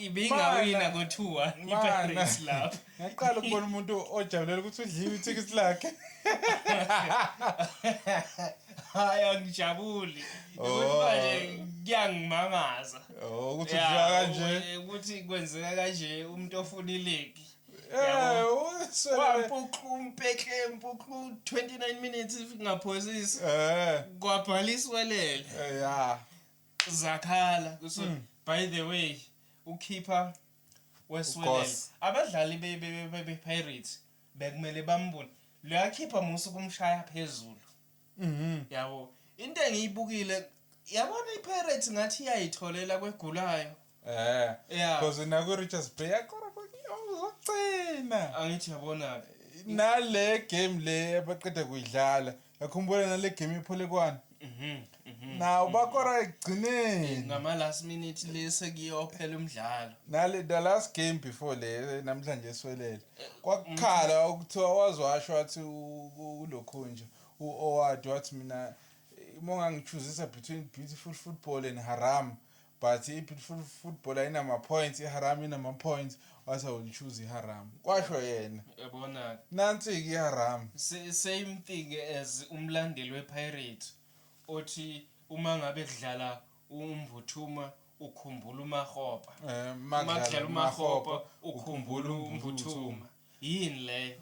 Ibingawina ngo-2-1 iPirates lapha. Ngaqala ukubona umuntu ojabulela ukuthi udliwe ithikithi lakhe. Hayi, angijabuli. Ukuthi Oh. manje kuyangimangaza. Oh, ukuthi Ya, udliwa kanje. Ukuthi kwenzeka kanje umuntu ofuna iligi. Eh, Wampuqu umpekle mpuqu 29 minutes ngaphosisi. Kwabhaliswa lele. Ya. Zakhala. So by the way, ukhipha weSiwelele. UGoss. Abadlali be Pirates bekumele bambone. Loyakhipha musu kumshaya phezulu. Yabo. Into engiyibukile, yabona, iPirates ngathi iyayitholela kwegulayo. Yeah. Because naku Richards Bay yakora uzogcina. Angithi yabona. Nale game le abaqeda kuyidlala. Yakhumbula nale game ipholekwana. Nawo bakora ekugcineni. Ngama last minute lese kuyophela umdlalo. Nale the last game before le namhlanje eSiwelele. Kwakukhala ukuthiwa wazwasho wathi ulokhu nje uOward wathi, "Mina uma ungangichoosisa between beautiful football and haram, but i-beautiful football ayinama-points, i-haram inama-points," wathi, "I will choose i-haram." Kwasho yena. Yabona. Nansi-ke i-haram. Same thing as umlandeli wePirates othi uma ngabe kudlala uMbuthuma ukhumbula uMahopa. Uma kudlala uMahopa ukhumbula uMbuthuma. Yini leyo?